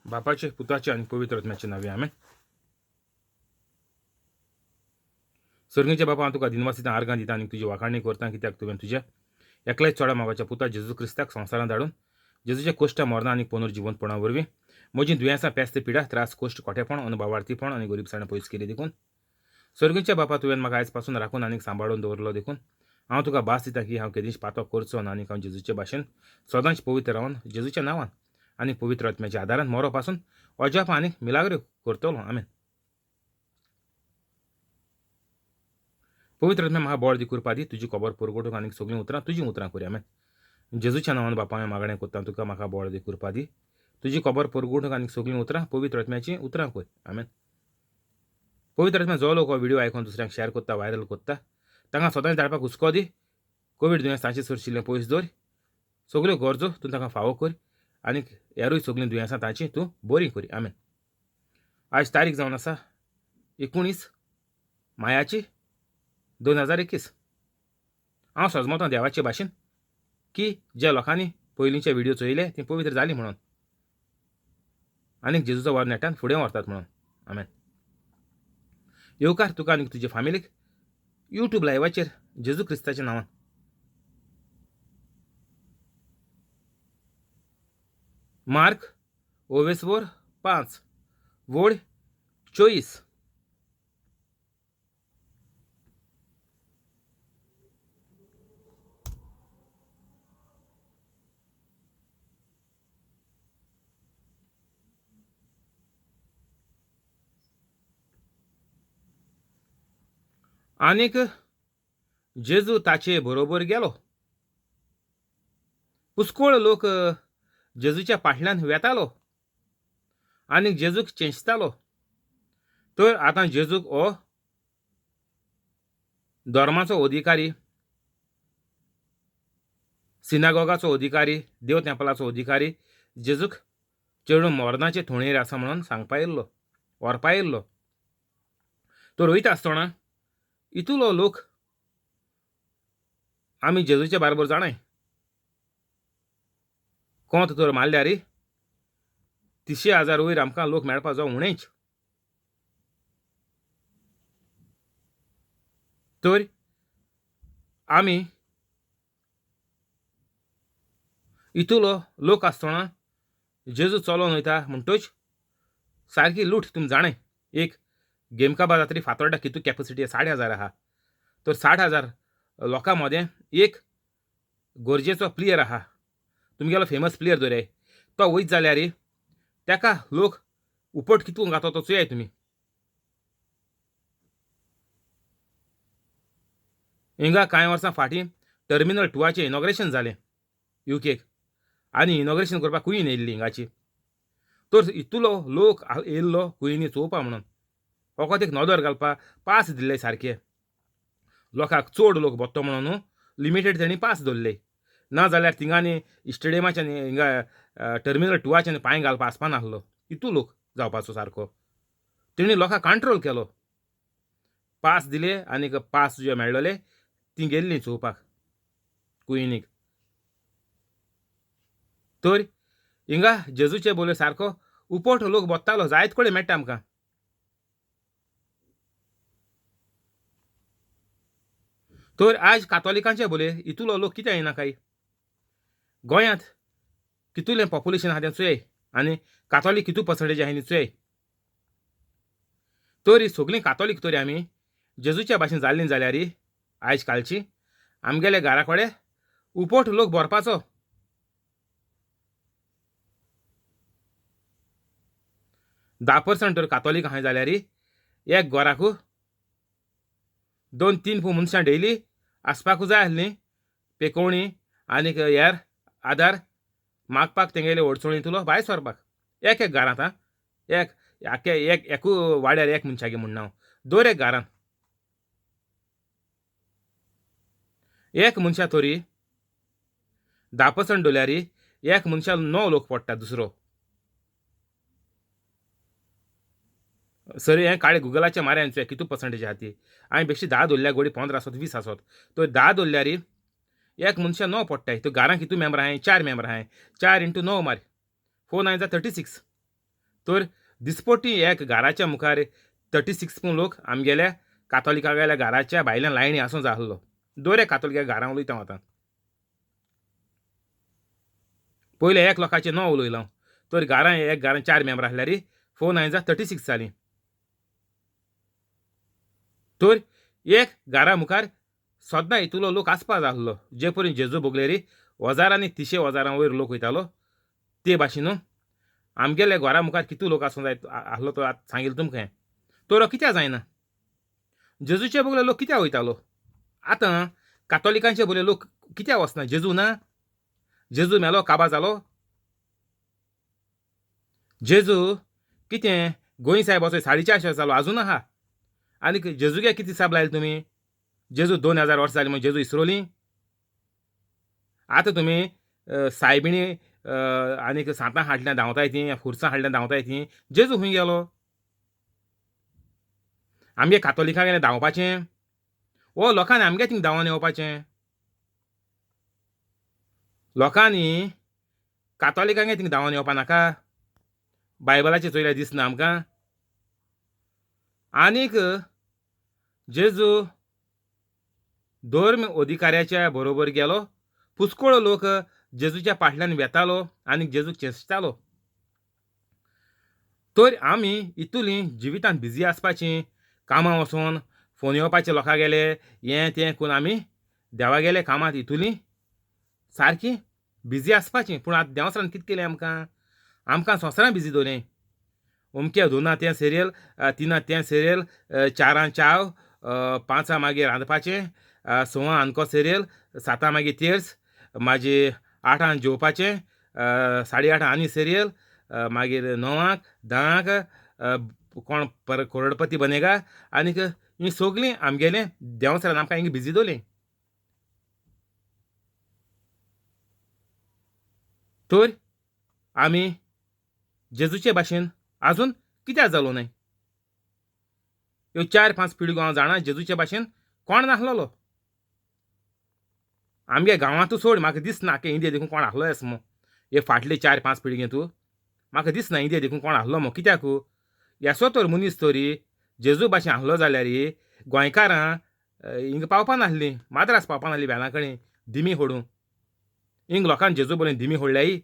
बापाचे, पुताचे आनी पवित्र आत्म्याचे नांवे, आमेन. सर्गीच्या बापा, हांव तुका दिनवास दिता, आर्गां दिता आनी तुजी वाखाणी करता, कित्याक तुवें तुज्या एकल्याच चोडा मोगाच्या पुता जेजू क्रिस्ताक संवसारांत धाडून जेजूच्या कोश्टा मरणां आनी पुनर्जिवंतपणा वरवीं म्हजीं दुयेंसां, पेस्त, पिडा, त्रास, कोश्ट, कोटेपण, अनभावार्थीपण आनी गरिबसाण पयस केली देखून सर्गीच्या बापा तुवें म्हाका आयज पासून राखून आनी सांबाळून दवरलो देखून हांव तुका भास दिता की हांव केदींच पातक करचो ना आनी हांव जेजूचे भाशेन सदांच पवित्र रावन जेजूच्या नांवान आनी पवित्र आत्म्याच्या आदारान मरो पासून अजाप आनी मिलाग्रो करतलो. आमेन. पवित्र आत्म्या म्हाका बळ दी, कृपा दी, तुजी खबर परगटूंक आनी सगळीं उतरां तुजीं उतरां करी. आमेन. जेजूच्या नांवान बापा हांवें मागणें करता तुका, म्हाका बळ दी, कृपा दी, तुजी खबर परगटूंक आनी सगळीं उतरां पवित्र आत्म्याचीं उतरां कर. आमेन. पवित्र आत्म्या जो लोक हो व्हिडिओ आयकून दुसऱ्यांक शेअर करता, व्हायरल करता, तांकां सदांच धाडपाक हुस्को दी. कोवीड दुयेंस तांचे सरशिल्लें पयस दवर. सगल्यो गरजो तूं तांकां फावो कर आनी हेरूय सगळीं दुयेंसां तांची तूं बरीं करी. आमेन. आज तारीख जावन आसा 19 मायाची 2021. हांव सजमतां देवाचे भाशेन की ज्या लोकांनी पयलींचे व्हिडिओ चोयले ती पवित्र जाली म्हणून आनीक जेजूचो वावर नेटान फुडें व्हरतात म्हणून. आमेन. येवकार तुका आनी तुजे फामिलीक यूट्यूब लायवाचेर जेजू क्रिस्ताच्या नांवान. मार्क ओवेसवोर 5 वोळ 24. आनीक जेजू ताचे बरोबर गेलो. पुस्कोळ लोक जेजूच्या फाटल्यान वेतालो आनी जेजूक चेंचतालो. तर आतां जेजूक हो धर्माचो अधिकारी, सिनागोगाचो अधिकारी, देव तेंपलाचो अधिकारी जेजूक चेडूं मरणाचे थोणेर आसा म्हणून सांगपा येयल्लो, व्हरपा येयल्लो. तर वयता आसतना इतलो लोक आमी जेजूच्या बारबर जाणाय कोंत तर मारल्यार 30,000 वयर आमकां लोक मेळपा जावं उणेच. तर आमी इतलो लोक आसतना जेजू चलोन वयता म्हणटच सारकी लूट तुमी जाणाय. एक गेमकाबा जातरी फातोर्डा कितू कॅपॅसिटी 60,000 आहा, तर 60,000 लोकां मदें एक गरजेचो प्लेयर आहा, तुमगेलो फेमस प्लेयर दवराय, तो वयत जाल्यार ताका लोक उपट कितून घातो तो चोयाय तुमी. हिंगा कांय वर्सां फाटीं टर्मिनल 2 इनॉग्रेशन जालें युकेक आनी इनॉग्रेशन करपाक क्वीन येयल्ली हिंगाची. तर इतलो लोक येयल्लो क्विनी चोवपा म्हणून, फकत एक नदर घालपा पास दिल्ले सारके लोकांक, चड लोक बत्तो म्हणून लिमिटेड तेणी पास दवरले. ना जाल्यार थिंगांनी स्टेडियमाच्यान हिंगा टर्मिनल 2 पांय घालपा आसपा नासलो, इतू लोक जावपाचो सारको. तेणी लोकांक कंट्रोल केलो, पास दिले आनीक पास जे मेळ्ळले ती गेल्ली चोवपाक क्विनीक. तर हिंगा जेजूचे बोले सारको उपट लोक बत्तालो, जायत कडेन मेळटा आमकां. तर आज कातोलिकांचे बोले इतलो लोक कित्याक येना काय? गोंयांत कितलें पॉप्युलेशन आहा तें चोय आनी कातोलीक कितू पर्संटेज आहा ती चोय. तर सगळीं कातोलीक तरी आमी जेजूच्या भाशेन जाल्लीं जाल्यार आयज कालची आमगेले घरा कडेन उपट लोक भरपाचो. 10% तर कातोलीक आहाय जाल्यार एक घराकू 2-3 मनशां डेली आसपाकू जाय आसलीं पेकोवणी आनीक हेर आदार मागपाक तेंगेले अडचणींतलो भायर सरपाक. एक एक घरांत आं, एक आख्खे एक एकू वाड्यार एक मनशागे म्हणना हांव, दर एक घरांत एक मनशा तरी 10% दवरल्यार एक मनशा 9 लोक पडटा दुसरो. सर हें काळे गुगलाच्या माऱ्यान चोय कितू पर्संटेज आहा ती. हांवें बेश्टी 10 दवरल्या गोडी 15 आसत 20 आसत, तर 10 दवरल्यार एक मनशा 9 पडटाय. तर घरांत कितू मेंबर आहाय? 4 मेंबर आहाय. 4 इंटू 9 मार 4 9 जा 36. तर दिसपट्टी एक घराच्या मुखार 36 पूण लोक आमगेल्या कातोलिकागेल्या घराच्या भायल्यान लायनी आसूं जाय आसलो. दर एक कातोलिका घरां उलयता हांव आतां. पयलें एक लोकांचें नांव उलयलां हांव. तर घरां एक घरान 4 मेंबर आसल्यार 4 9 36 जालीं. तर एक घरा मुखार सदां इतलो लोक आसपा जाय आसलो. जे परी जेजू भोगलेरी हजारांनी तिशे हजारां वयर लोक वयतालो ते भाशेन आमगेल्या घरा मुखार कितू लोक आसूंक जाय आसलो तो आतां सांगिल्लें तुमकां हें. तर कित्याक जायना? जेजूचे बगले लोक कित्याक वयतालो? आतां कातोलिकांचे बगले लोक कित्याक वचना? जेजू ना? जेजू मेलो काबा जालो? जेजू कितें गोंय साहेब असो 450 जालो आजून आहा. आनी जेजूगे कितें हिसाब लायले तुमी? जेजू 2000 वर्सां जालीं म्हूण जेजू इसरोली? आतां तुमी सायबिणी आनीक सांतां हाडल्यां धांवताय तीं, खुर्सां हाडल्यां धांवताय तीं. जेजू खंय गेलो? आमगे कातोलिकां गेले धांवपाचें? ओ लोकांनी आमगे थिंग धांवन येवपाचें? लोकांनी कातोलिकांगे थिंग धांवन येवपा नाका? बायबलाचें चोयल्यार दिसना आमकां? आनीक जेजू धर्म अधिकाऱ्याच्या बरोबर गेलो. पुस्कोळो लोक जेजूच्या फाटल्यान वेतालो आनी जेजूक चेंचतालो. तर आमी इतुली जिवितान बिजी आसपाची, कामां वचोन फोन येवपाचे लोकां गेले हें तें करून आमी देवा गेले कामांत इतुली सारकी बिजी आसपाची. पूण आतां देवसरान कितें केलें आमकां? आमकां संवसारान बिजी दवरलें. अमक्या 2 तें सिरियल, 3 तें सिरियल, 4 चाव, 5 मागीर रांदपाचें, 6 आनको सिरियल, 7 मागीर तेर्स, मागीर 8 जेवपाचें, 8:30 आनी सिरियल, मागीर 9 10 कोण पर करोडपती बनेगा. आनीक हीं सगळीं आमगेलें देंवचारान आमकां हिंगा बिजी दवरलीं. तर आमी जेजूचे भाशेन आजून कित्याक जालो न्हय? ह्यो 4-5 पिळग्यो हांव जाणा जेजूचे भाशेन कोण नासलेलो. आमगे गांवांतूच सोड म्हाका दिसना की इंडिया देखून कोण आसलो येस मो. हे फाटले 4-5 पिळगे तूं म्हाका दिसना इंडिया देखून कोण आसलो मो. कित्याक येसो तर मनीस तरी जेजू भाशेन आसलो जाल्यार गोंयकारां हिंगा पावपा नासलीं, माद्रास पावपा नासलीं वेला कडेन दिमी होडूं. हिंग लोकांक जेजू बरें दिमी होडल्याय.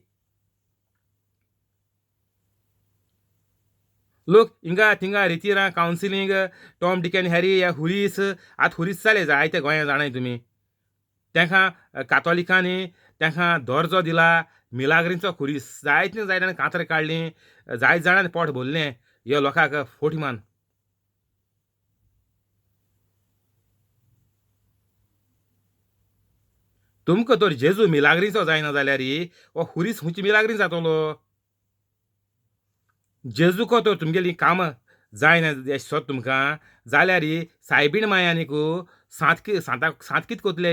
लोक हिंगा थिंगा रितिरां counselling Tom Dick and Harry ह्या हुरीस आतां हुरीस जाले जायते गोंया जाणाय तुमी. तेंकां कातोलिकांनी तेंकां दर्जो दिला मिलाग्रींचो खुरीस. जायते जायते कांतरां काडलीं, जायते जाणांनी पोट भरलें ह्या लोकांक फोट मान. तुमकां तर जेजू मिलाग्रीचो जायना जाल्यार हो खुरीस खंयची मिलाग्रीन जातलो? जेजूको तर तुमगेलीं कामां जायना एशें सोद तुमकां जाल्यार सायबीण माय आनीक सांत कितें कोतले?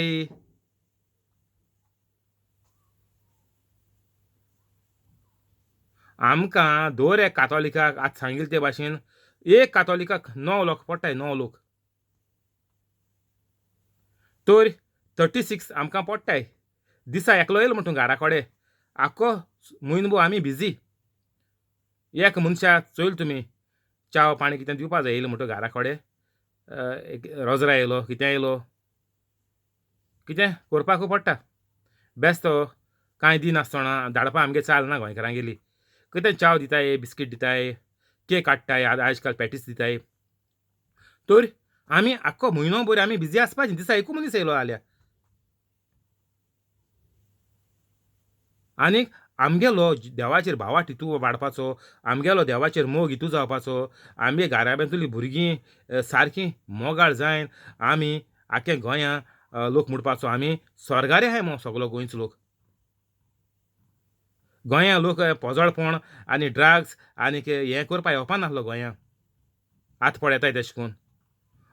आमकां दर एक कातोलिकाक आतां सांगिल्ले ते भाशेन एक कातोलिकाक 9 लोक पडटाय, 9 लोक. तर 36 आमकां पडटाय. दिसा एकलो येयलो म्हण तूं घरा कडेन आख्खो म्हयनो भोव आमी बिजी. एक मनशाक चोयल तुमी च्याव पाणी कितें दिवपा जाय येयलो म्हणटा घरा कडेन, रोजरा येयलो कितें येयलो कितें करपाकू पडटा. बेस्तो कांय दिनासतना धाडपा आमगे चालना गोंयकारांगेली. कितें च्याव दिताय, बिस्कीट दिताय, केक हाडटाय, आयज काल पॅटीस दिताय. तर आमी आख्खो म्हयनो भर आमी बिजी आसपाची. दिसा एकू मनीस येयलो जाल्यार आनीक आमगेलो देवाचेर भावार्थ हितू वाडपाचो, आमगेलो देवाचेर मोग हितू जावपाचो, आमगे घराब्यांतली भुरगीं सारकीं मोगाळ जायन आमी आख्खे गोंयां लोक म्हणपाचो आमी स्वर्गारे आहाय मो सगलो गोंयचो लोक. गोंया लोक पोजळपण आनी ड्रग्स आनीक हें करपा येवपा नासलो गोंया. आतां पळयताय तेशें करून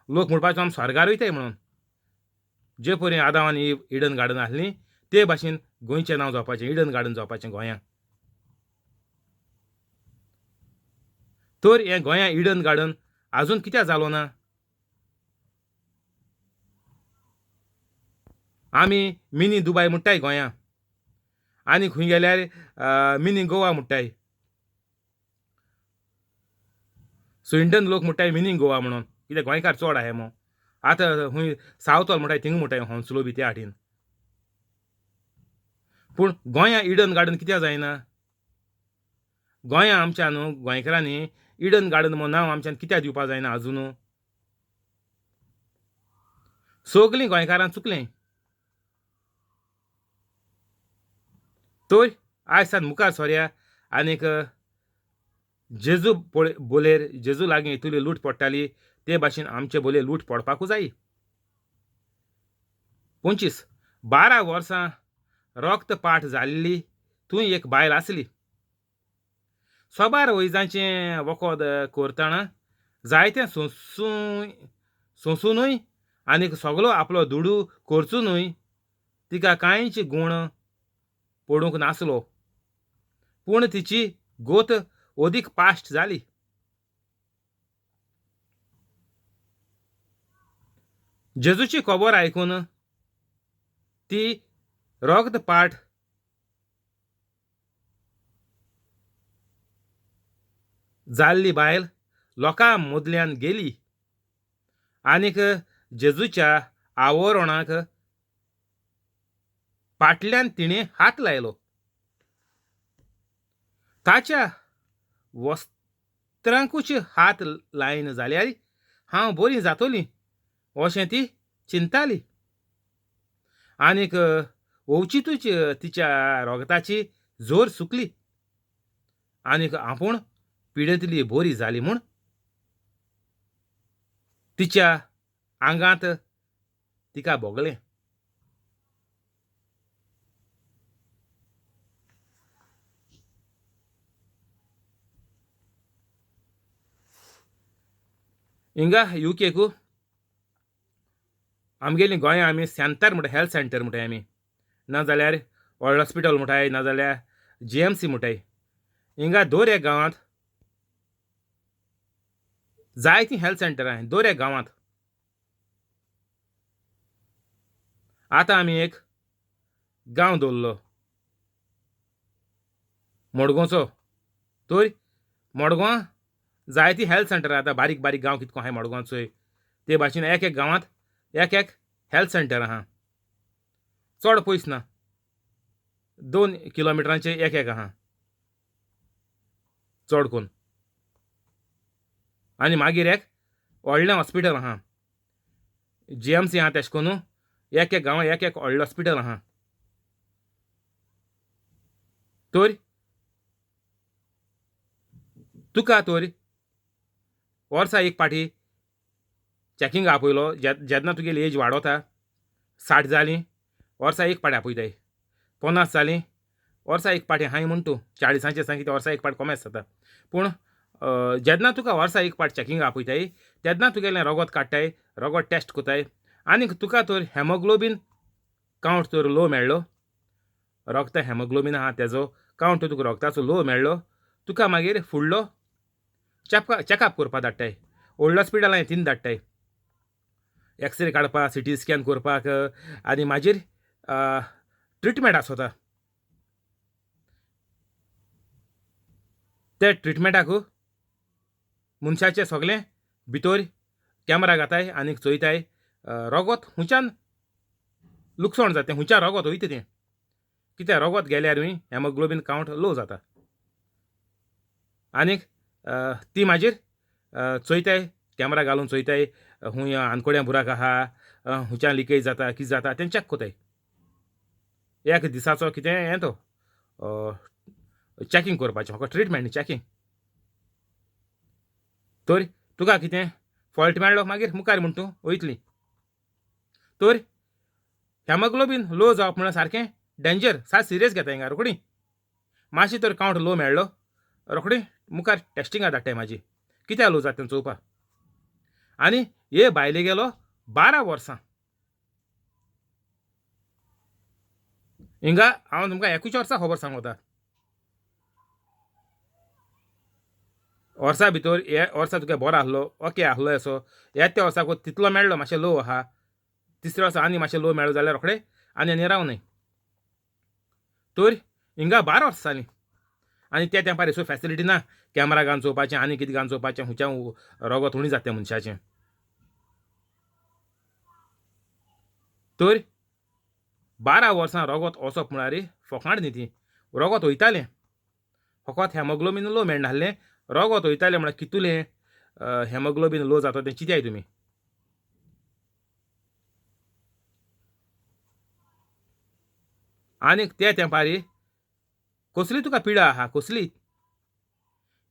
लोक म्हणपाचो आमी स्वर्गार वयताय म्हणून. जे परी आदांव आनी इडन गार्डन आसलीं ते भाशेन गोंयचें नांव जावपाचें, इडन गार्डन जावपाचें गोंया. तर हें गोंया इडन गार्डन आजून कित्याक जालो ना? आमी मिनी दुबाय म्हणटाय गोंया, आनी खंय गेल्यार मिनी गोवा म्हणटाय. स्विंडन लोक म्हणटाय मिनी गोवा म्हणून, कित्याक गोंयकार चड आहाय मो. आतां खूंय सावथॉल म्हणटाय थिंग म्हणटाय होन्सलो बी त्या हाटीन. पूण गोंया इडन गार्डन कित्याक जायना? गोंया आमच्या न्हू गोंयकारांनी इडन गार्डन म्हूण नांव आमच्यान कित्याक दिवपाक जायना आजून? सगलीं गोंयकारां चुकलें तर आयज सान मुखार सोरया आनीक जेजू पळय बोलेर जेजू लागीं इतली लूट पडटाली ते भाशेन आमचे बोलेर लूट पडपाकूच जाय. 25 12 वर्सां रक्तपाठ जाल्ली थंय एक बायल आसली. सोबार वैजांचें वखद करतना जायतें सोंसुनूय आनीक सगलो आपलो दुडू खर्चुनूय तिका कांयच गूण पडूंक नासलो. पूण तिची गोत अदीक पाश्ट जाली. जेजूची खबर आयकून ती रक्तपाठ जाल्ली बायल लोकां मदल्यान गेली आनीक जेजूच्या आवरणाक फाटल्यान तिणें हात लायलो. ताच्या वस्त्रांकूच हात लायन जाल्यार हांव बरी जातली अशें ती चिंताली आनीक अवचितूच तिच्या रोगताची जोर सुकली आनीक आपूण पिडेंतली बरी जाली म्हूण तिच्या आंगांत तिका भोगलें. हिंगा युकेकू आमगेली गोंया आमी सेंतर म्हणटा, हेल्थ सेंटर म्हणटाय आमी, नाजाल्यार व्हड हॉस्पिटल म्हणटाय, नाजाल्यार जीएमसी म्हणटाय. हिंगा दर एक गांवांत जायतीं हेल्थ सेंटरां आहाय, दर एक गांवांत. आतां आमी एक गांव दवरलो मडगांवचो, तर मडगांवां जायतीं हेल्थ सेंटरां आतां बारीक बारीक गांव कितको आहाय मडगांवचोय ते भाशेन एक एक गांवांत एक एक हेल्थ सेंटर आहा. चड पयस ना, 2 किलोमिटरांचे एक एक आहा चड करून. आनी मागीर एक व्हडलें हॉस्पिटल आहा, जीएमसी आहा, तेश कोन्नू एक एक गांवांत एक एक व्हडलें हॉस्पिटल आहा. तर तुका तर वर्सा एक पाटी चॅकिंग आपयलो जेन्ना तुगेली एज वाडोता, 60 जालीं वर्सा एक पाटी आपयताय, 50 जालीं वर्सा एक पाटी हांय म्हण तूं 40 सांग कितें वर्सा एक पाट कोमेस जाता. पूण जेन्ना तुका वर्सा एक पाट चॅकिंग आपयताय तेन्ना तुगेलें रगत काडटाय, रगत टेस्ट करताय आनीक तुका तर हेमोग्लोबीन कावंट तर लो मेळ्ळो, रगता हेमोग्लोबीन आहा तेजो कावंट तुका रगताचो लो मेळ्ळो, तुका मागीर फुडलो चॅकअप करपाक धाडटाय, व्हडल्या हॉस्पिटलांत तीन धाडटाय एक्सरे काडपाक, सिटी स्कॅन करपाक आनी मागीर ट्रिटमेंट आसता. ते ट्रिटमेंटाक मनशाचें सगळें भितर कॅमरा घाताय आनी चोयताय रगत हुंच्यान लुकसाण जाता, तें हुंच्यान रगत वयता तें, कित्याक रगत गेल्यारूय हेमोग्लोबीन कावंट लो जाता. आनीक ती मागीर चोयताय, कॅमरा घालून चोयताय खूंय आनकोड्या बुराक आहा, हुंच्यान लिकेज जाता कितें जाता तें चॅक कोताय. एक दिसाचो कितें हें तो चॅकींग करपाचें, म्हाका ट्रिटमेंट चॅकींग. तर तुका कितें फॉल्ट मेळ्ळो मागीर मुखार म्हण तूं वयतली. तर हेमोग्लोबीन लो जावप म्हणल्यार सारकें डेंजर, सात सिरियस घेता हिंगा रोखडी. मातशी तर कावंट लो मेळ्ळो रोखडी मुखार टेस्टिंगा धाडटाय म्हाजी, कित्याक लो जाता तें चोवपाक. आनी हे बायले गेलो 12 वर्सां हिंगा हांव तुमकां एकूच वर्सा खबर सांगता. वर्सा भितर हे वर्सा तुका बरो आहलो, ओके आहलो असो, ह्या त्या वर्साक तितलो मेळ्ळो मातशें लो आहा, तिसऱ्या वर्सा आनी मातशें लो मेळ्ळो जाल्यार रोखडें आनी आनी राव न्हय. तर हिंगा 12 वर्सां जालीं आनी त्या तेंपार सो फॅसिलिटी ना, कॅमरा घालून चोवपाचें आनी कितें घालून चोवपाचें, खुंयच्यान रोगोत उणी जाता मनशाचें. तर 12 वर्सां रोगोत वचप म्हळ्यार फोकाण न्ही, ती रोगोत वयतालें, फकत हेमोग्लोबीन लो मेळनासलें, रोगोत वयतालें. म्हळ्यार कितुलें हेमोग्लोबीन लो जाता तें चिंताय तुमी. आनीक त्या तेंपार कसली तुका पिडा आहा कसली,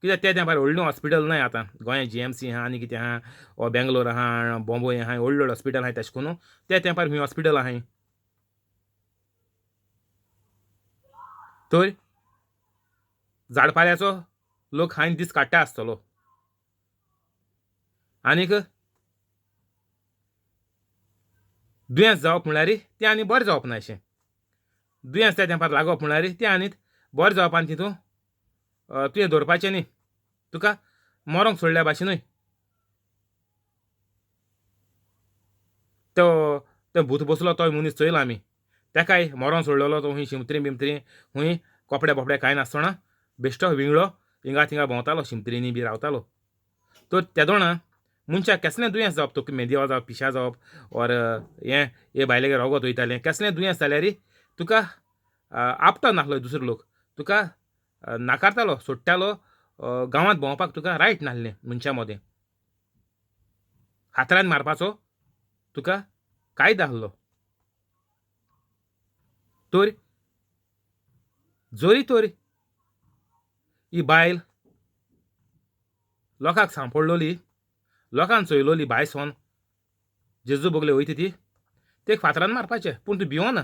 कित्याक त्या तेंपार व्हडलें हॉस्पिटल नाय. आतां गोंया GMC आहा आनी कितें आहा, ओ बेंगलोर आहा, बॉम्बे आहा, व्हडलें व्हडलें हॉस्पिटल आहाय. तेशें करून त्या तेंपार खंय हॉस्पिटल आहाय. तर झाडपाल्याचो लोक खायन दीस काडटा आसतलो. आनीक दुयेंस जावप म्हळ्यार तें आनी बरें जावप ना अशें, दुयेंस त्या तेंपार लागप म्हळ्यार तें आनी बरें जावपान तितून तुवें दवरपाचें न्ही, तुका मरोंक सोडल्या भाशेनूय. तो तो भूत बसलो तोय मनीस चोयला आमी, तेकाय मरोन सोडलेलो तो खूंय शिमतरी बिमतरी खूंय कपडे बोपडे कांय नासतना बेश्टो विंगळो हिंगा थिंगा भोंवतालो, शिमतरींनी बी रावतालो. तर तेदोणा मनशाक केसलें दुयेंस जावप, तुका मेंदिवा जावप, पिशा जावप, ऑर हें हे बायलेगेर रोगोत वयतालें, केसलें दुयेंस जाल्यार तुका आपटो नासलो दुसरो लोक, तुका नाकारतालो, सोडटालो, गांवांत भोंवपाक तुका रायट नासलें मनशां मदें, हातरान मारपाचो तुका कायदो आसलो. तर जरी तर ही बायल लोकांक सांपडलोली, लोकांक चोयलोली बाय सोन जेजू बगले वयता ती, ते फातरान मारपाचें, पूण तूं भिवना.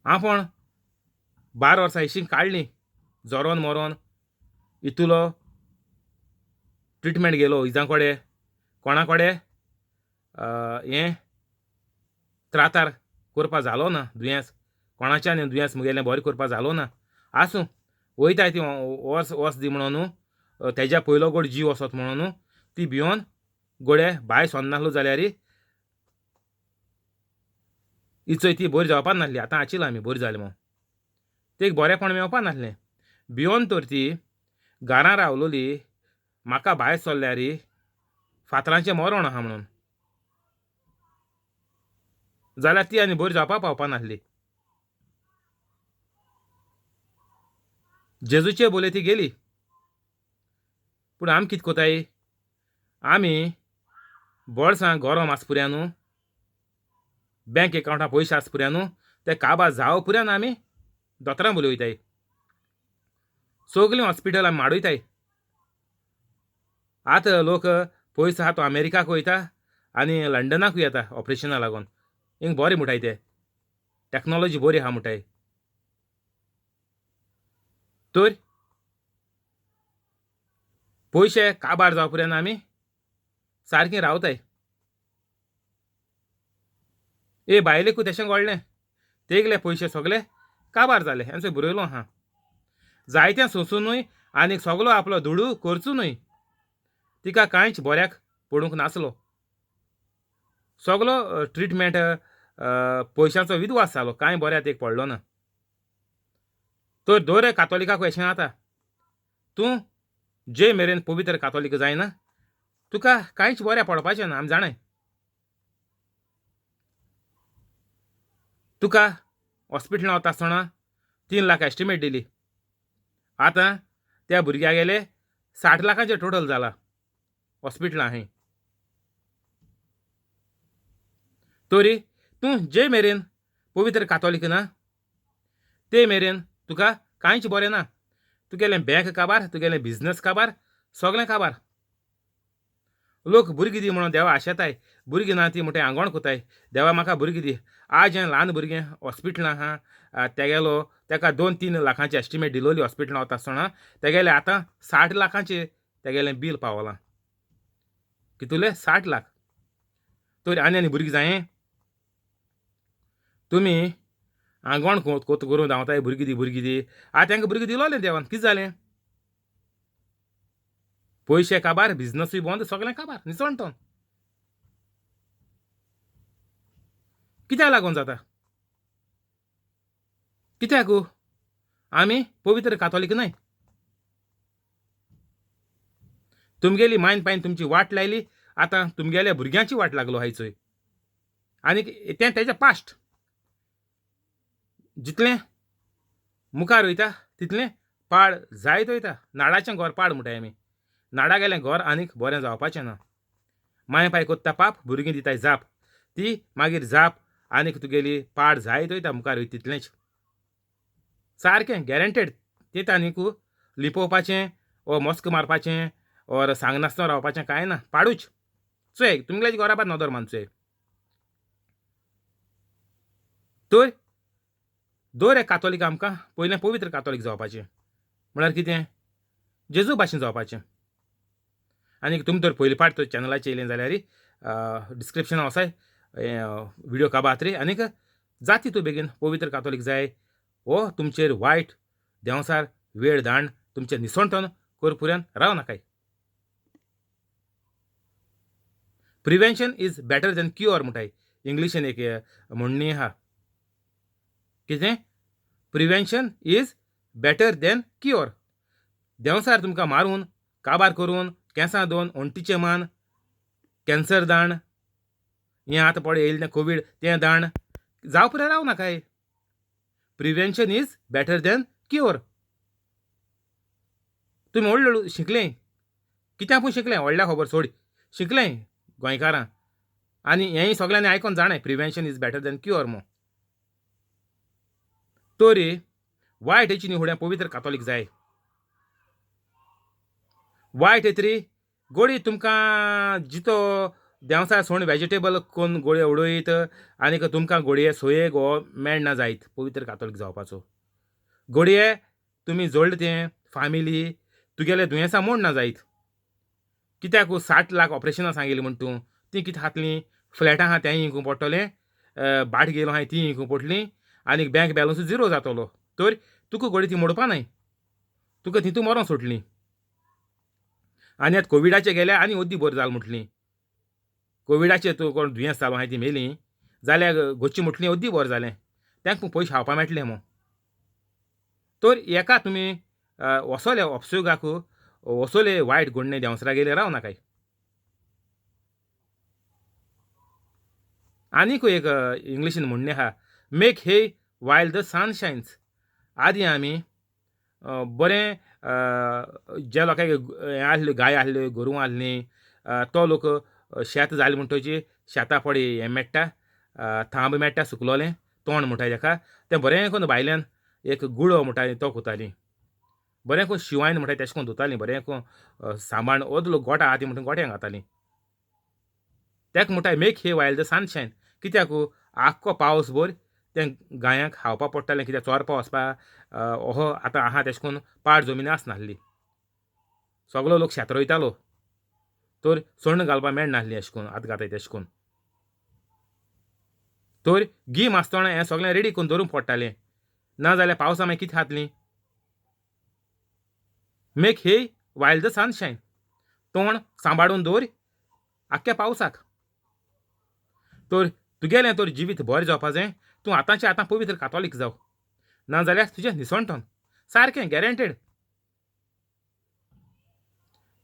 आपूण 12 वर्सां अशीं काडलीं जोरोन मरोन, इतुलो ट्रिटमेंट गेलो इजां कडेन, कोणा कडेन हें त्रातार करपा जालो ना दुयेंस, कोणाच्यान दुयेंस मुगेलें बरें करपा जालो ना. आसूं वयताय ती वस वस दी म्हणून, तेज्या पयलो गोड जीव वचत म्हणून ती भिवन गोडे बाय सोन्नासलो जाल्यार इचोय ती बरी जावपा नासली. आतां आशिल्लो आमी बरी जाली म्हणून तेक बरेंपण मेवपा नासलें. भिवन तर ती घरां रावलोली, म्हाका भायर सरल्यार फातरांचें मरण आहा म्हणून, जाल्यार ती आनी बरी जावपा पावपा नासली. जेजूचे बोले ती गेली. पूण आमी कितें कोताय, आमी बोळसां गरम आस पुऱ्या न्हू, बँक एकावंटा पयशे आस पुऱ्या न्हू, ते काबार जावं पुऱ्यान आमी दोतोरां बोले वयताय, सगलीं हॉस्पिटल आमी माडयताय. आतां लोक पयस आहा तो अमेरिकाक वयता आनी लंडनाकूय येता ऑपरेशना लागून, हिंग बरें म्हणटाय ते, टॅक्नोलॉजी बरी आहा म्हणटाय. तर पयशे काबार जावं पुऱ्यान आमी सारकीं रावताय. ए बायलेकूय तशें घडलें, तेगले पयशे सगले काबार जाले. हेंचो बरयलो आहा, जायतें सोंसुनूय आनी सगलो आपलो दुडू करचुनूय तिका कांयच बऱ्याक पडूंक नासलो. सगलो ट्रिटमेंट पयशांचो विद्वास जालो, कांय बऱ्याक एक पडलो ना. तर दर कातोलिकाक अशें जाता, तूं जे मेरेन पवित्र कातोलीक जायना तुका कांयच बऱ्या पडपाचें ना. आमी जाणाय तुका हॉस्पिटलांत वता आसतना 3 लाख एस्टिमेट दिली, आतां त्या भुरग्या गेले 60 लाखांचें टोटल जाला हॉस्पिटलां हांय. तरी तूं जे मेरेन पवित्र कातोलीक ना ते मेरेन तुका कांयच बरें ना. तुगेलें बँक काबार, तुगेलें बिजनस काबार, सगळें काबार. लोक भुरगीं दी म्हणून देवा आशेताय, भुरगीं ना ती म्हणटाय आंगवण कोताय, देवा म्हाका भुरगीं दी. आज हें ल्हान भुरगें हॉस्पिटलां आहा, तेगेलो तेका 2-3 लाखांची एस्टिमेट दिलोली हॉस्पिटलां वता आसतना, तेगेलें आतां 60 लाखांचें तेगेलें बील पावलां. कितुलें? 60 लाख. तर आनी आनी भुरगीं जायें तुमी आंगवण कोत करून धांवताय, भुरगीं दी भुरगीं दी. आतां तांकां भुरगीं दिलोलें देवान, कितें जालें? पयशे काबार, बिजनसूय बंद, सगळें काबार, निसण तो. कित्याक लागून जाता? कित्याक आमी पवित्र कातोलीक न्हय. तुमगेली मायन पायन तुमची वाट लायली, आतां तुमगेल्या भुरग्यांची वाट लागलो हायचोय. आनी तें तेजें पास्ट जितलें मुखार वयता तितलें पाड जायत वयता. नाडाचें घर पाड म्हणटाय आमी, नाडा गेलें घर आनीक बरें जावपाचें ना. माय पाय कोत्ता पाप, भुरगीं दिताय जाप, ती मागीर जाप आनीक तुगेली पाड जायत वयता मुखार वयता तितलेंच. सारकें गॅरंटेड. तें आनीक लिपोवपाचें ओ मस्क मारपाचें ओर सांगनासतना रावपाचें कांय ना, पाडूच. चोय तुमगेल्या घरा बाद नदर मानचोय. तर दर एक कातोलीक आमकां पयलें पवित्र कातोलीक जावपाचें म्हळ्यार कितें, जेजू भाशेन जावपाचें. आनी तुमी तर पयले पाट तर चॅनलाचेर येयलें जाल्यार डिस्क्रिप्शनान वसाय व्हिडियो काबात रे आनीक जाती तूं बेगीन पवित्र कातोलीक जाय. हो तुमचेर वायट देंवसार वेळ दाण तुमचें निसणटन करपुऱ्यान राव नाकाय. Prevention is better than cure म्हणटाय इंग्लिशीन एक म्हणणी आहा. कितें? Prevention is better than cure. देंवसार तुमकां मारून काबार करून केंसां दोन ओंटीचें मान कॅन्सर दाण हें आतां पळय येयलें तें कोवीड तें दाण जावं पुरो राव नाकाय. Prevention is better than cure. तुमी व्हडलो व्हडलो शिकलें कित्याक पूण शिकलें, व्हडल्या खबर सोड, शिकलें गोंयकारां आनी हेंय सगल्यांनी आयकोन जाणाय prevention is better than cure म्हूण. तरी वायट हेची न्ही फुडें पवित्र कातोलीक जाय. वायट येतरी गोडी तुमकां जितो देंवसार सोण वेजिटेबल कोन्न गोळयो उडयत आनीक तुमकां गोडये सोयेक हो मेळना जायत पवित्र कातोलीक जावपाचो. गोडये तुमी जोडले तें फामिली तुगेले दुयेंसां मोडना जायत. कित्याक 60 लाख ऑपरेशनां सांगिल्लीं म्हण तूं तीं कितें खातलीं? फ्लॅटां आहा तेंय विकूंक पडटलें, भाट गेलो आहाय तीं विकूंक पडटलीं आनीक बँक बॅलन्सूय झिरो जातलो. तर तुका गोडी ती मोडपा न्हय, तुका तितू मरोंक सोडलीं. आनी आतां कोविडाचें गेल्या आनी अद्दी बरें जालें म्हटलीं. कोविडाचें तूं कोण दुयेंस जालो आहाय ती मेलीं जाल्यार गोच्ची म्हटलीं अद्दी बरें जालें, तांकां पयशे खावपा मेळटले म्हूण. तर एका तुमी वसोले अपसुगाक वसोले वायट गोडणे देंवसरा गेले राव नाकाय. आनीक एक इंग्लिशीन म्हणणें आहा, make hay while the sun shines. आदी आमी बरें ज्या लोकांक हें आसल्यो गाय आसल्यो गोरवां आसलीं तो लोक शेत जालें म्हणटची शेतां पडे हें मेळटा थांब मेळटा सुकलोलें तोंड म्हणटाय तेका, तें बरें करून भायल्यान एक गुळो म्हणटाय तो कोतालीं, बरें करून शिवायन म्हणटाय तेशें करून धुतालीं, बरें करून सांबाळ अर्द लोक गोठां आहा ती म्हणटा गोठ्यांक घातालीं. तेका म्हणटाय make hay while the sunshine. कित्याक आख्खो पावस भर तें गायांक खावपा पडटालें, कित्याक चोरपा वचपा ओहो आतां आहा तेशें करून पाड जमीन आसनासली, सगलो लोक शेत रोयतालो तर सण्ण घालपा मेळनासली अशें करून आतां घाताय तेशें करून. तर गीम आसतना हें सगळें रेडी करून दवरूंक पडटालें, ना जाल्यार पावसा मागीर कितें खातलीं? Make hay while the sunshine. तोंड सांबाळून दवर आख्ख्या पावसाक. तर तुगेलें तर जिवीत बरें जावपा जाय, तूं आतांचें आतां पवित्र कातोलीक जाव, ना जाल्यार तुजें निसणटन सारकें गॅरंटेड.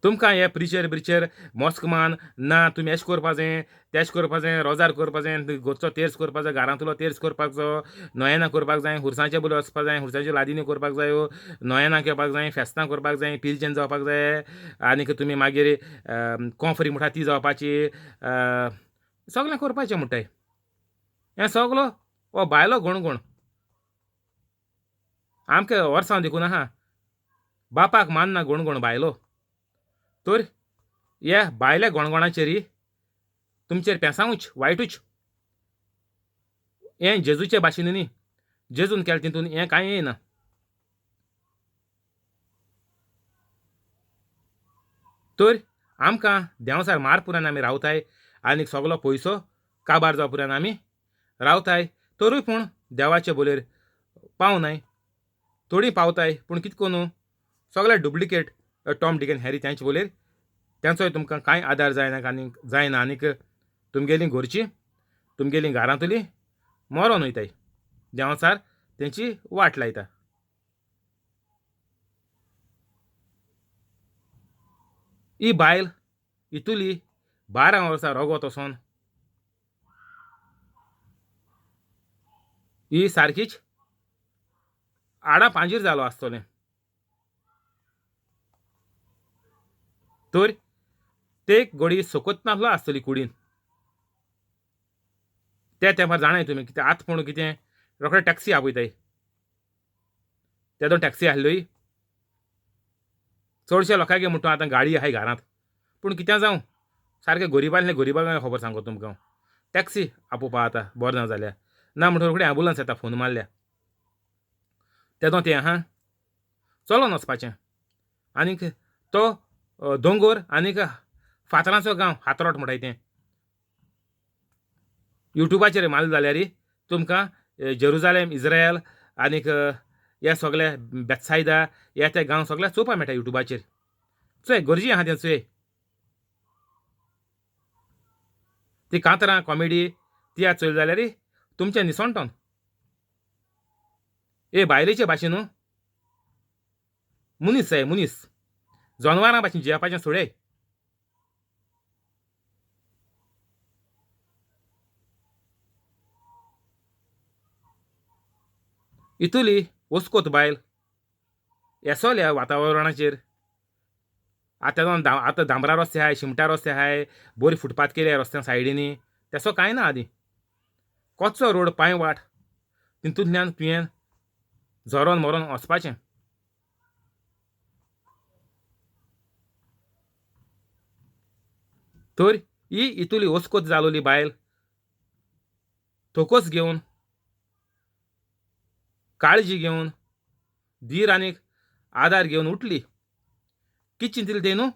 तुमकां हे प्रिचर ब्रिचर मस्क मान ना तुमी एश करपा जाय तेश करपा जाय, रोजार करपा जाय, घरचो तेर्स करपा जाय, घरांतलो तेर्स करपाक जायो, नोयेना करपाक जाय, खुरसांचे बोले वचपा जाय, खुरसांच्यो लादिन्यो करपाक जायो, नोयेना घेवपाक जाय, फेस्तां करपाक जाय, पिरजेन जावपाक जाय, आनीक तुमी मागीर कोंफरी म्हणटा ती जावपाची, सगळें करपाचें म्हणटाय. हें सगलो हो बायलो गणगण आमकां वर्सां देखून आहा, बापाक मानना गणगण बायलो. तर हे बायल्या गणगणाचेर तुमचेर पेसांवूच वायटूच. हें जेजूचे भाशेन न्ही, जेजून केलें तितून हें कांय येना. तर आमकां देंवसार मारपुरान आमी रावताय आनी सगलो पयसो काबार जावपुरान आमी रावताय, तरूय पूण देवाचे बोलेर पावनाय, थोडीं पावताय पूण कितें करून सगळे डुप्लिकेट टॉम डिक आनी हॅरी तेंचे बोलेर तेंचोय तुमकां कांय आदार जायना आनीक जायना, आनीक तुमगेलीं घरचीं तुमगेलीं घरांतलीं मरोन वयताय, देंवचार तेंची वाट लायता. ही बायल इतुली 12 वर्सां रोगोत वचोन ही सारकीच आडा पांजीर जालो आसतलें. तर ते घडी सोकत नासलो आसतली कुडीन. त्या तेंपार जाणाय तुमी कितें आतां पूण कितें रोखडे टॅक्सी आपयताय. तेदोन टॅक्सी आसल्योय चडशे लोकांगे म्हणटा आतां गाडी आहाय घरांत. पूण कितें जावं, सारकें गरिबांतलें गरिबांक खबर सांगता तुमकां हांव, टॅक्सी आपोवपा आतां बरें ना जाल्यार ना म्हणटा रोखडी एम्बुलंस येता फोन मारल्यार. तेदो तें आहा चलोन वचपाचें. आनीक तो दोंगोर आनीक फातरांचो गांव हातरोट म्हणटाय तें. युट्यूबाचेर मारलें जाल्यार तुमकां जेरुजालेम, इज्रायल आनीक हे सगळे बेत्सायदा हे ते गांव सगळे चोवपाक मेळटा युट्यूबाचेर. चोय गरजी आहा तें चोय. ती कांतरां कॉमेडी तियात्र चोयली जाल्यार तुमचें निसणटोन ए बायलेचे भाशेन न्हू मनीस जाय मनीस. जनवरां भाशेन जियेवपाचें सोडय. इतुली वस्कोत बायल येसोल्या वातावरणाचेर. आतां आतां डांबरा रस्ते आहाय, शिमटा रस्ते आहाय, बरी फुटपाथ केल्या रस्त्या सायडींनी. तसो कांय ना आदीं. कच्चो रोड, पांय वाट, तितूंतल्यान तुवें झरोन मरोन वचपाचें. तर ही इतुली वस्कोत जालोली बायल थोकोस घेवन, काळजी घेवन, धीर आनीक आदार घेवन उठली. कित चिंतलें तें न्हू,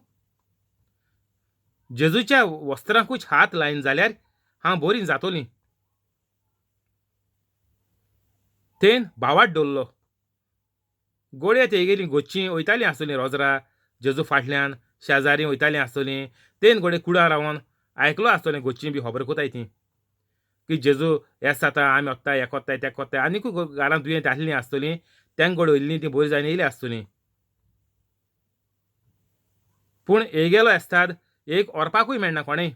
जेजूच्या वस्त्रांकूच हात लायन जाल्यार हांव बरी जातोली. तेन भावाट दवरलो. गोडये तेगेली गोच्ची वयतालीं आसतलीं रोजरा जेजू फाटल्यान शेजारी वयतालीं आसतलीं. तेन घोडये कुडा रावन आयकलो आसतलें गोच्ची बी खबर कोताय ती की जेजू येस जाता, आमी वत्ताय, हें कोत्ताय, तें कोत्ताय. आनिकूय घरांत दुयेंत आसलीं आसतलीं, तेंक घोडये वयल्लीं तीं बरीं जावन येयलीं आसतलीं. पूण येगेलो एस्ताद एक ओरपाकूय मेळना कोणेय.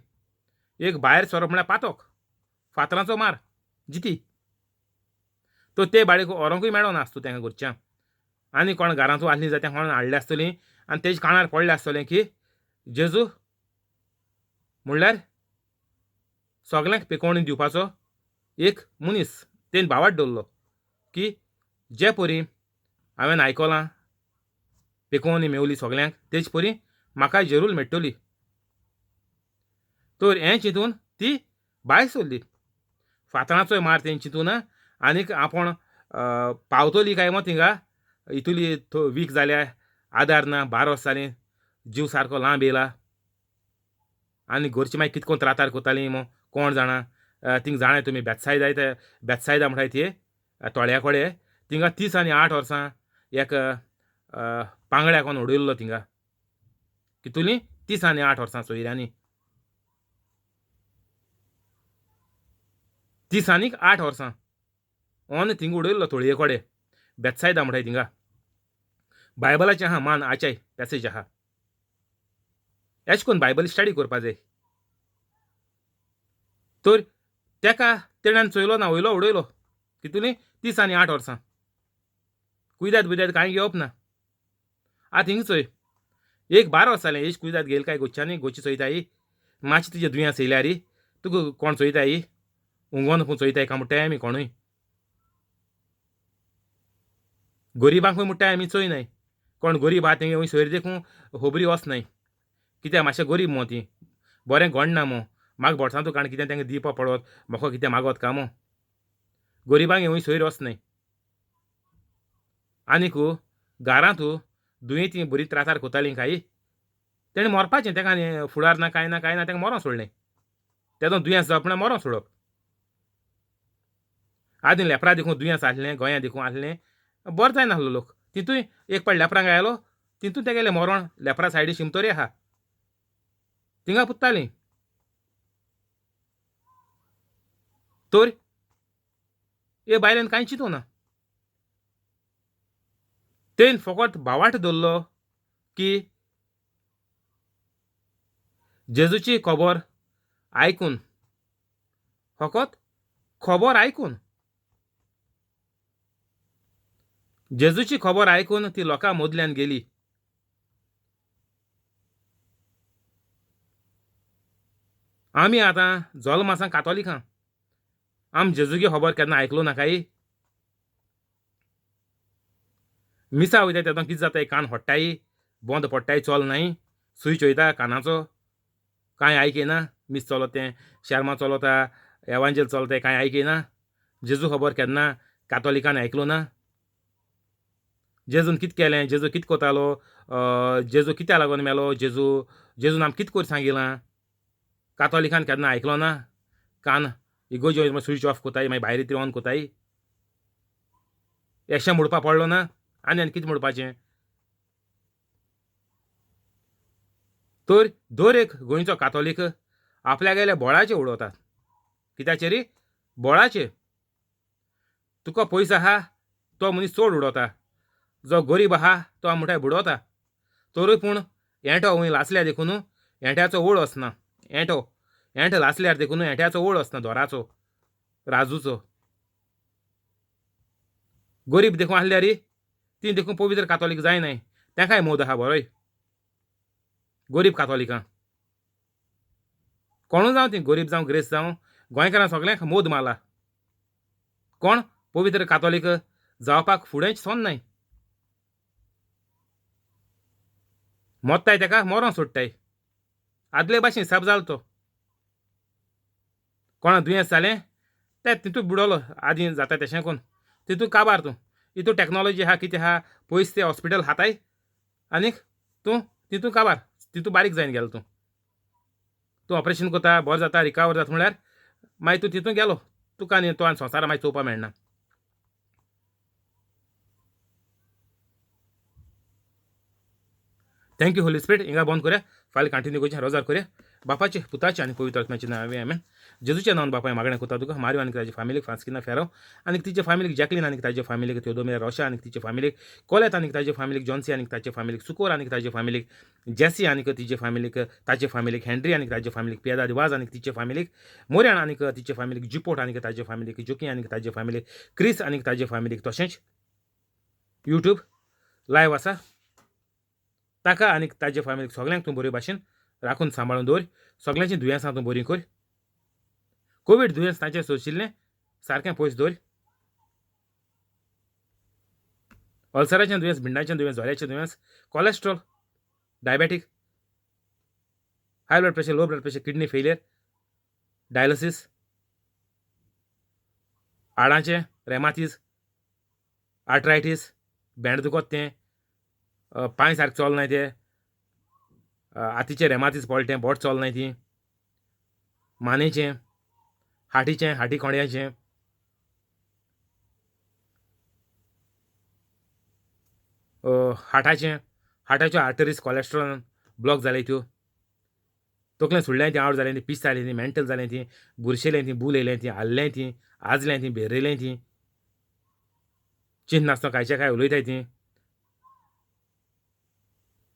एक भायर सोरप म्हळ्यार पातोक, फातरांचो मार जिती. तर ते बाळीक व्हरोंकूय मेळना आसतो तेंका घरच्यांक. आनी कोण घरांतू आसलीं जाल्यार कोण हाडले आसतलीं आनी तेजे कानार पडलें आसतलें की जेजू म्हणल्यार सगल्यांक पिकोवणी दिवपाचो एक मनीस. तेणें भावाट दवरलो की जे परी हांवें आयकलां पिकोवणी मेवली सगल्यांक, तेच परी म्हाकाय जरूर मेळटली. तर हें चिंतून ती भायर सरली. फातरांचोय मार तें चिंतून आनीक आपूण पावतली काय मो थिंगा, इतुली वीक जाल्या, आदार ना, 12 वर्सां जालीं, जीव सारको लांब येयला. आनी घरची मागीर कितकोन त्रातार कोतालीं मो कोण जाणा. थिंग जाणाय तुमी बेतसायदा, ते बेतसायदा म्हणटाय ती तोळ्या कडेन, थिंगा 38 वर्सां एक पांगळ्या कोण उडयल्लो थिंगा. कितुली 38 वर्सां सोयऱ्यांनी, 38 वर्सां ऑन थिंगा उडयल्लो तोळये कडेन. बेतसायदा म्हणटाय थिंगा. बायबलाचें आहा मान आचाय पॅसेज आहा. एश कोन्न बायबल स्टडी करपा जाय. तर तेका तेण्यान चोयलो ना, वयलो उडयलो. कितुली 38 वर्सां. कुयदाद बुयदाद कांय घेवप ना. आतां हिंगा चोय, एक 12 वर्सां जालें एज कुयदाद घेयल काय गोच्यांनी गोची चोयताय. मातशें तुजें दुयेंस येयल्यार तुका कोण चोयताय? उंगोन पूण चोयताय काय म्हणटाय आमी कोणूय. गरिबांकूय म्हणटाय आमी चोयनाय. कोण गरीब आहा तेंगे वंय सोयरी देखून खबरी वचनाय. कित्याक मातशें गरीब मो ती, बरें गोडना मो, म्हाका बोडसां तुका कितें तेंका दिवपा पडत, म्हाका कितें मागत काय मो. गरिबांक वंय सोयरी वचनाय. आनीक घरांत दुयेंती बरी त्रासार कोतालीं काय तेणें मरपाचें. तेका आनी फुडार ना, कांय ना, कांय ना. तेका मरों सोडलें. तेदो दुयेंस जावप म्हळ्यार मरों सोडप. आदीं लेपरा देखून दुयेंस आसलें, गोंया देखून आसलें, बरो जायनासलो लोक. तितूय एक पाट लेपरांक आयलो तितून तेगेलें मरण. लेपरा सायडी शिमतोरी आहा, थिंगा पुत्तालीं. तर हे बायलेन कांय चिंतूं ना. तेन फकत भावाट दवरलो की जेजूची खबर आयकून, फकत खबर आयकून, जेजूची खबर आयकून ती लोकां मदल्यान गेली. आमी आतां जल्म आसा कातोलिकां, आम जेजूगी खबर केन्ना आयकलो ना काय? मिसा वयता तेदोन कितें जाताय? कान फोडटाय, बंद पडटाय, चल नाय, स्विच वयता कानाचो, कांय आयकिना. मीस चलता तें, शेर्मांव चलता, एवांजेल चलता, कांय आयकिना. जेजू खबर केन्ना कातोलिकान आयकलो ना? जेजून कितें केलें, जेजू कितें कोतालो, जेजू कित्याक लागून मेलो, जेजून आमकां कितें करूं सांगिलां, कातोलिकान केन्ना आयकलो ना? कान इगोर्जी स्विच ऑफ कोताय, मागीर भायर ती ऑन कोताय, एशें म्हणपा पडलो ना? आनी आनी कितें म्हणपाचें? तर दर एक गोंयचो कातोलीक आपल्यागेल्या बोळाचेर उडोवतात. कित्याचेर? बोळाचेर. तुका पयसो आहा तो मनीस चड उडोवता, जो गरीब आहा तो म्हणटाय बुडोवता. तरूय पूण एंठो वंय लासल्यार देखून एंठ्याचो ओळ वचना, एंठो एंठ लासल्यार देखून एंठ्याचो ओळ वचना, दोराचो राजूचो. गरीब देखून आसल्यार ती देखून पवित्र कातोलीक जायनाय, तेकाय मोद आहा बरोय. गरीब कातोलिकां कोणू जावं ती, गरीब जावं ग्रेस जावं, गोंयकारां सगळ्यांक मोद मारला. कोण पवित्र कातोलीक जावपाक फुडेंच सोदनाय, मोत्ताय तेका मरों सोडटाय. आदले भाशेन हिसाब जालो तो. कोणा दुयेंस जालें तें तितूंत बुडवलो, आदीं जाता तेशें कोन्न तितूंत काबार तूं. इतू टॅक्नोलॉजी आहा, कितें आहा, पयस ते हॉस्पिटल हाताय आनीक तूं तितूंत काबार, तितूंत बारीक जायन गेलो तूं. तूं ऑपरेशन करता, बरो जाता, रिकवर जाता म्हळ्यार मागीर तूं तितूंत गेलो, तुका आनी तो आनी संवसारा मागीर चोवपाक मेळना. Thank you Holi spirit. हिंगा बंद करया, फाल्यां कंटिन्यू करचें. रोजार करया. बापाचे, पुताचे आनी पवित्र आत्म्याचे नांवे आमेन. जेजूच्या नांवान बापाय मागणें करता तुका, मारियो आनी ताजे फामिलीक फ्रांस्किना फेराव आनी तिचे फामिलीक जॅकलीन आनी ताजे फामिलीक थियोदोमिया रोशा आनी तिचे फामिलीक कोलेत आनी ताजे फामिलीक जॉन्सी आनी ताचे फामिलीक सुकोर आनी ताजे फामिलीक जेसी आनी तिचे फामिलीक ताचे फामिलीक हेनरी आनी ताजे फामिलीक पियादाद वाज आनी तिचे फामिलीक मोऱ्यान आनी तिचे फामिलीक जिपोट आनी ताजे फामिलीक जोकी आनी ताजे फामिलीक क्रिस आनी ताजे फामिलीक, तशेंच युट्यूब लायव आसा ताका आनी ताजे फामिलीक सगळ्यांक तूं बरे भाशेन राखून सांबाळून दवर. सगळ्यांची दुयेंसां तूं बरीं कर. कोवीड दुयेंस तांचें सोंशिल्लें सारकें पयस दवर. अल्सराचें दुयेंस, भिंडाचें दुयेंस, जोऱ्याचें दुयेंस, cholesterol, diabetic, high blood pressure, low blood pressure, kidney failure, dialysis, हाडांचें रेमातीज, आर्ट्रायटीस, भेंड दुखत तें, पांय सारकें चलनाय ते, हातीचें रेमातीज पडलें तें, बोट चलनाय ती, मानेचें, हाटीचें, हाटी कोंड्याचें, हाटाचें, हाटाच्यो आर्टरीज कॉलेस्ट्रॉल ब्लॉक जाले त्यो, तकलें सोडलें ती, आवट जालें ती, पीस जालें ती, मेंटल जालें ती, बुरशेलें ती, बूल येयलें ती, हाल्लें ती, आजलें ती, भेरेलें ती, चिंत नासतना कांयचे काय उलयताय ती,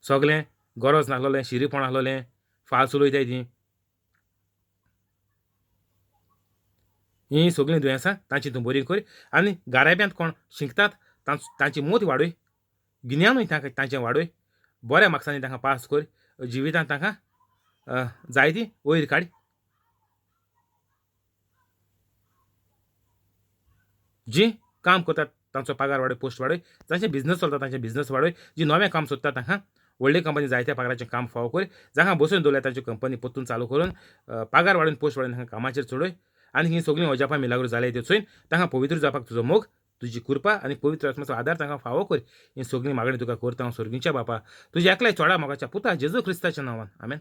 सगलें गरज नासलोलें, शिरीपण आसलोलें, फाल्स उलयताय ती. हीं सगळीं दुयेंसां तांची तूं बरी कर. आनी गाराब्यांत कोण शिंकतात तांची मोत वाडय, गिन्यानूय तांचें वाडय, बऱ्या मार्क्सांनी तांकां पास कर, जिवितांत तांकां जायती वयर काड. जीं काम करतात तांचो पगार वाडय, पोस्ट वाडय, जांचे बिजनस चलता तांचे बिजनस वाडय, जी नवें काम सोदता तांकां व्हडली कंपनी जायत्या पगाराचें काम फावो कर, जांकां बसोवन दवरल्या तांची कंपनी परतून चालू करून पगार वाडोवन पोस्ट वाडोवन तांकां कामाचेर चडय. आनी हीं सगळीं अजापां मिलाग्रो जाल्याय त्यो चोयन तांकां पवित्र जावपाक तुजो मोग, तुजी कृपा आनी पवित्र आत्म्याचो आदार तांकां फावो कर. हीं सगळीं मागणी तुका करता हांव सर्गीच्या बापा, तुज्या एकल्या चोडा मोगाच्या पुता जेजू क्रिस्ताच्या नांवान, आमेन.